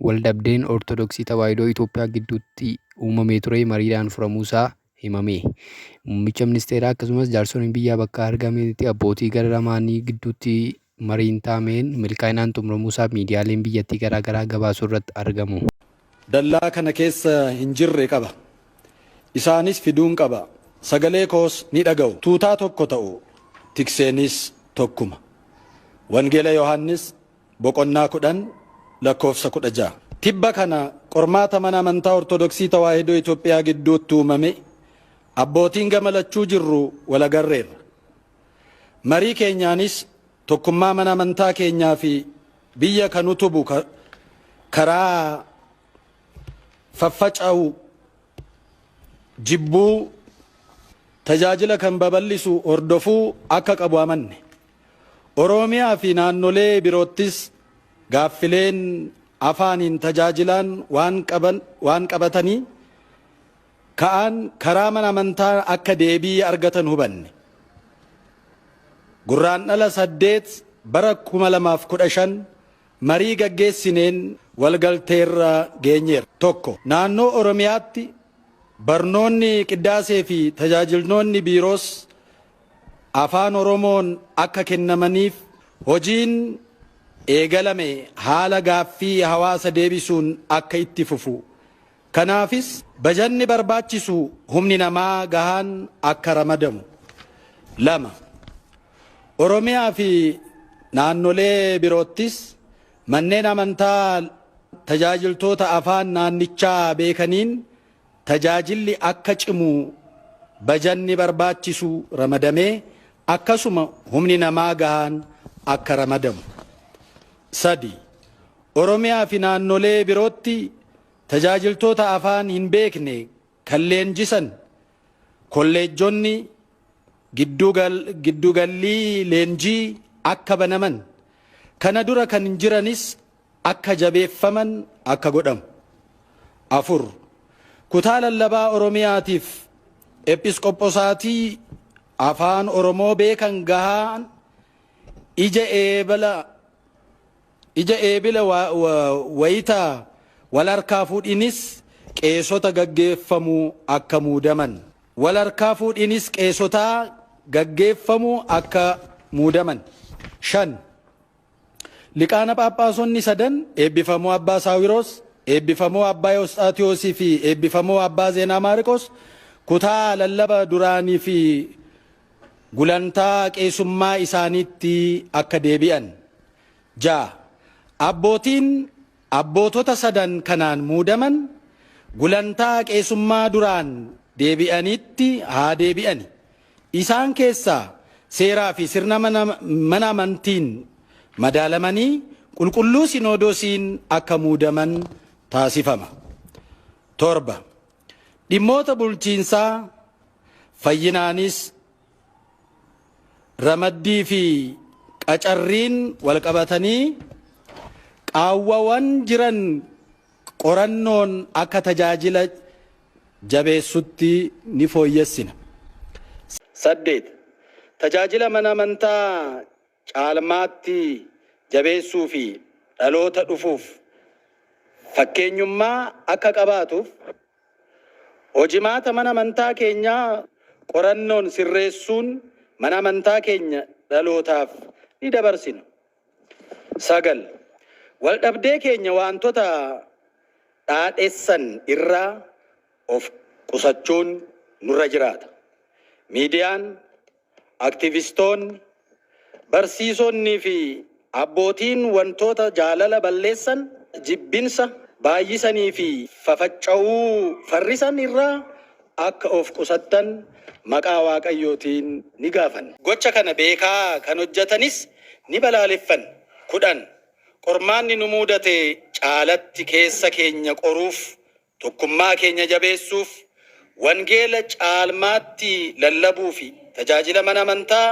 Waldhabdeen Ortodoksii Tawaahidoo Itoophiyaa gidduutti uumamee ture mariidhaan furamuusaa himame. Muummicha ministeeraa akkasumas jaarsoliin biyyaa bakka argamanitti abbootii gara lamaanii gidduutti mariin taa'ameen milkaa'inaan xumuramuusaa miidiyaaleen biyyattii garaagaraa gabaasuu irratti argamu. Dallaa kana keessa hin jirre qaba. Isaanis fiduun qaba. Sagalee koos ni dhaga'u. Tuutaa tokko ta'u, tikseenis tokkuma. Wangeela Yohaannis boqonnaa 10 lakkoofsa 16. Tibba kana qormaata mana amantaa Ortodoksii Tawaahidoo Itoophiyaa gidduutti uumame abbootiin gama lachuu jirru wal agarreerra. Marii keenyaanis tokkummaa mana amantaa keenyaa fi biyya kan utubu karaa faffaca'u jibbuu tajaajila kan babal'isu hordofuu akka qabu amanne. Oromiyaa fi naannolee biroottis gaaffileen afaaniin tajaajilaan waan qaban waan qabatanii ka'an karaa mana amantaa akka deebii argatan hubanne. Gurraandhala 8 bara 2015 marii gaggeessineen walgalteerra geenyeerra. 1. Naannoo Oromiyaatti barnoonni qiddaasee fi tajaajilnoonni biiroos Afaan Oromoon akka kennamaniif hojiin eegalame haala gaaffii hawaasa deebisuun akka itti fufu. Kanaafis bajanni barbaachisu humni namaa gahaan akka ramadamu. 2. Oromiyaa fi naannolee biroottis manneen amantaa tajaajiltoota afaan naannichaa beekaniin tajaajilli akka cimu bajanni barbaachisu ramadamee akkasuma humni namaa gahaan akka ramadamu. 3. Oromiyaa fi naannolee birootti tajaajiltoota afaan hin beekne kan leenjisan kolleejjonni giddugallii leenjii akka banaman, kana dura kan jiranis akka jabeeffaman akka godhamu. 4. Kutaa lallabaa Oromiyaatiif Ephisqophoosaatii afaan Oromoo beekan gahaan ija eebala ija eebila wayita wal harkaa fuudhinis qeesota gaggeeffamu akka muudaman. Wal harkaa fuudhinis qeesotaa gaggeeffamu akka muudaman. 5. Liqaana Phaaphaasonni sadan eebbifamoo Abbaa Saawiroos, eebbifamoo Abbaa Ewosxaatiyoosii fi eebbifamoo Abbaa Zeenaa Maariqoos kutaa lallaba duraanii fi gulantaa qeesummaa isaaniitti akka deebi'an. 6. Abbootiin abbootota sadan kanaan muudaman gulantaa qeesummaa duraan deebi'anitti haa deebi'ani. Isaan keessaa seeraa fi sirna mana amantiin madaalamanii qulqulluu Sinoodosiin akka muudaman taasifama. 7. Dhimmoota bulchiinsaa fayyinaanis ramaddii fi qacarriin walqabatanii qaawwawan jiran qorannoon akka tajaajila jabeessutti ni fooyyessina. 8. Tajaajila mana amantaa caalmaatti jabeessuu fi dhaloota dhufuuf fakkeenyummaa akka qabaatuuf hojimaata mana amantaa keenyaa qorannoon sirreessuun mana amantaa keenya dhalootaaf ni dabarsina. 9. Waldhabdee keenya waantota dhaadhessan irraa of qusachuun nurra jiraata. Miidiyaan, aktivistoonni, barsiisonnii fi abbootiin wantoota jaalala balleessan, jibbinsa baay'isanii fi fafacca'uu farrisan irraa akka of qusattan maqaa Waaqayyootiin ni gaafanna. Gocha kana beekaa kan hojjetanis ni balaaleffanna. 10, Qormaanni nu muudate caalatti keessa keenya qoruuf, tokkummaa keenya jabeessuuf, wangeela caalmaatti lallabuu fi tajaajila mana amantaa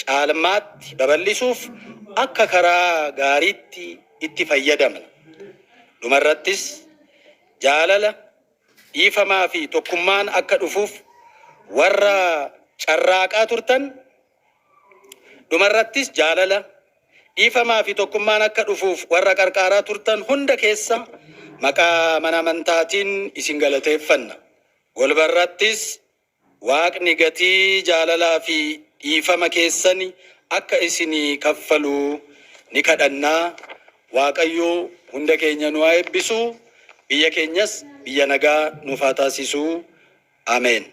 caalmaatti babal'isuuf akka karaa gaariitti itti fayyadamna. Dhumarrattis jaalala, dhiifamaa fi tokkummaan akka dhufuuf warra carraaqaa turtan, Dhumarrattis jaalala, Dhiifamaa fi tokkummaan akka dhufuuf warra qarqaaraa turtan hunda keessa maqaa mana amantaatiin isin galateeffanna. Golbarrattis Waaqni gatii jaalalaa fi dhiifama keessani akka isinii kaffalu ni kadhannaa. Waaqayyo hunda keenya nu haa eebbisu, biyya keenyas biyya nagaa nuuf haa taasisu. Ameen.